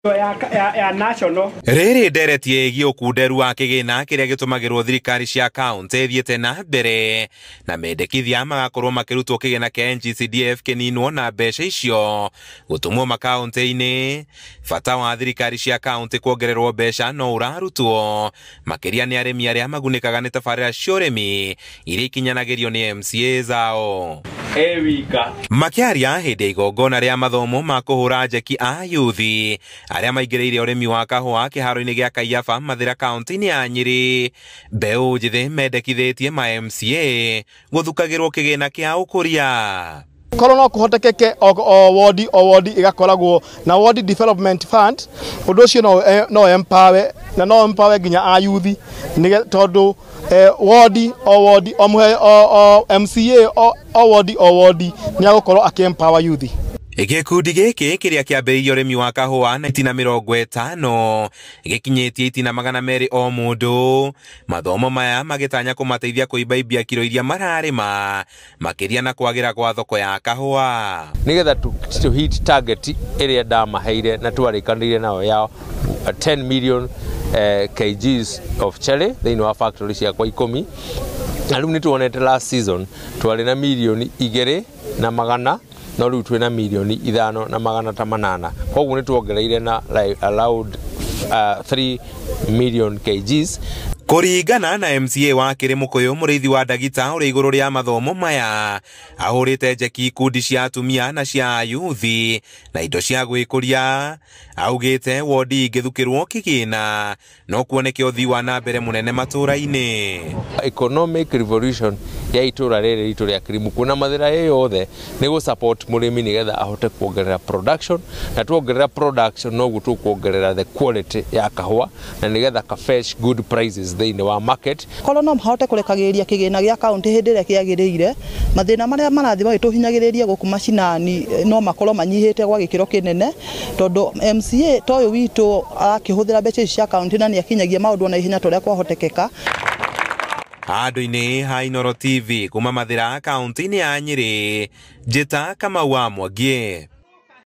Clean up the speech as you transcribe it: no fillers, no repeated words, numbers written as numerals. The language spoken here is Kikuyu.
Ya national. Rĩrĩ ndereti ĩgiĩ ũkunderu wa kĩgĩna kĩrĩa gĩtũmagĩrwo thirikari cia kaũntĩ ĩthiĩte na mbere na mendekithia magakorwo makĩrutwo kĩgĩna kĩa NGCDF kĩninwo na mbeca icio gũtũmwo makaũntĩ-inĩ. Bata wa thirikari cia kaũntĩ kuongererwo mbeca no ũrarutwo makĩria nĩ arĩmi arĩa magunĩkaga nĩ tabarĩra cia ũrĩmi iria ikinyanagĩrio nĩ MCA zao. Ewika. Makĩaria hĩndĩ ya igongona rĩa mathomo ma kũhũra njeki a yuthi arĩa maingĩrĩire ũrĩmi wa kahũa kĩharo-inĩ gĩa Kaiyaba Mathĩra kaũntĩ-inĩ ya Nyĩrĩ, mbeũ njĩthĩ mendekithĩtie ma MCA gũthukagĩrwo kĩgĩna kĩa ũkũria. Korwo no kũhotekeke o wodi o wodi ĩgakoragwo na ward development fund, ũndũ ũcio no empower na no empower nginya a yuthi, tondũ wodi o wodi o mũhe o MCA o wodi o wodi nĩ agũkorwo akĩ empower yuthi. Gĩkundi gĩkĩ kĩrĩa kĩambĩrĩirie ũrĩmi wa kahũa na itina 50 gĩkinyĩtie itina 200 o mũndũ. Mathomo maya magĩtanya kũmateithia kũimbaimbia kiro iria mararĩma makĩria na kwagĩra gwa thoko ya kahũa. Nĩgetha tũ hit target ĩrĩa ndamaheire na twarĩkanĩire nayo ya 10 million kgs of cherry thĩinĩ wa factory ciakwa 10. Na rĩu nĩtuonete last season twarĩ na mirioni 2 na magana, no rĩu twĩna mirioni 5 na magana ta 8. Koguo nĩtuongereire na around 3 million kgs. Kũringana na MCA wa Kĩrĩmũkũyũ Mũrĩithi wa Ndagita ũrĩ igũrũ rĩa mathomo maya ahũrĩte njeki ikundi cia atumia na cia ayuthi na indo cia gwĩkũria. Augĩte wodi ingĩthukĩrwo kĩgĩna no kuoneke ũthii wa na mbere mũnene matũũra-inĩ. Economic revolution ya itũũra rĩrĩ ritũ rĩa Kĩrĩmũkũyũ na Mathĩra ĩ yothe nĩ gũ support mũrĩmi nĩgetha ahote kuongerera production, na tuongerera production noguo tũkuongerera the quality ya kahũa na nĩgetha ka fetch good prices thĩinĩ wa market. Korwo no mahote kũrekagĩrĩria kĩgĩna gĩa kaũntĩ hĩndĩ ĩrĩa kĩagĩrĩire, mathĩna marĩa marathiĩ magĩtũhinyagĩrĩria gũkũ macinani no makorwo manyihĩte gwa gĩkĩro kĩnene, tondũ MCA ta ũyũ witũ arakĩhũthĩra mbeca ici cia kaũntĩ na nĩakinyagia maũndũ na ihenya ta ũrĩa kwahotekeka. Handũ-inĩ ha Inooro TV kuma Mathĩra kaũntĩ-inĩ ya Nyĩrĩ, Njĩta Kamau wa Mwangi.